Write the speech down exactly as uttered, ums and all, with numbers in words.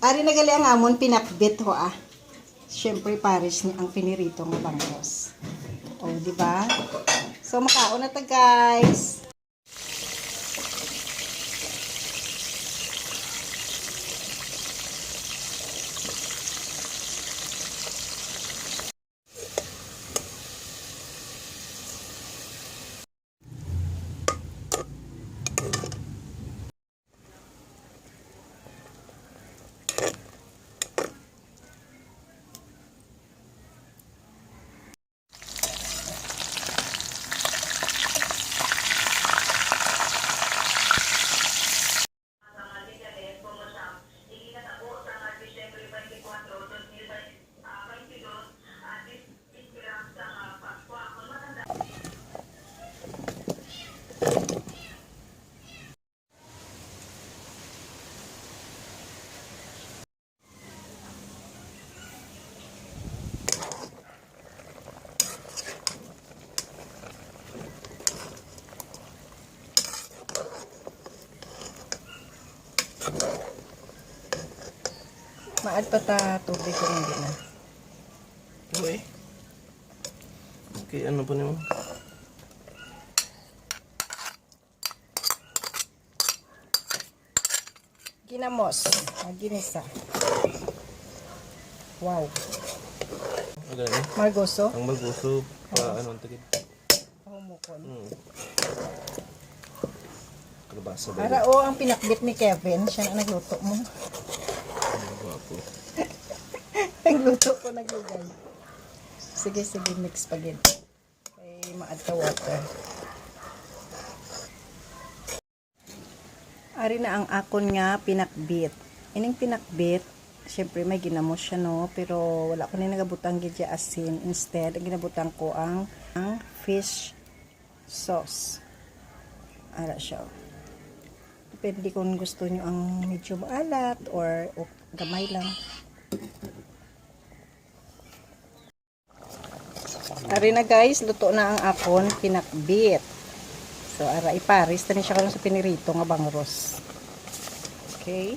Ari na gali ang amon pinakbit ho, ah. Siyempre, pares ni ang pinirito nga bangos. O, di ba? So, makaon na ta, guys. Maad pa ta tubig kung hindi na. Uy. Okay, ano pa nimo? Ginamos. Ah, ginisa. Wow. Ang galing. Margoso? Ang margoso pa, ano, ang tagid. Pahumukon. Hmm. Kalabasa ba? Ara, yun? Oh, ang pinakbit ni Kevin. Siya na nagluto mo. Ang gwapo. Nagluto ko, naglugay. Sige, sige, mix pa gid. Kay maad ka water. Ari na ang akon nga pinakbit. Ining pinakbit, syempre may ginamos siya, no? Pero wala ko na nagabutang gid siya asin. Instead, ang ginabutang ko ang, ang fish sauce. Ara siya. Depende kung gusto nyo ang medyo maalat or, o gamay lang. Ari na, guys, luto na ang akon pinakbit. So, ara, ipares na ni siya karon sa pinirito nga bangros. Okay.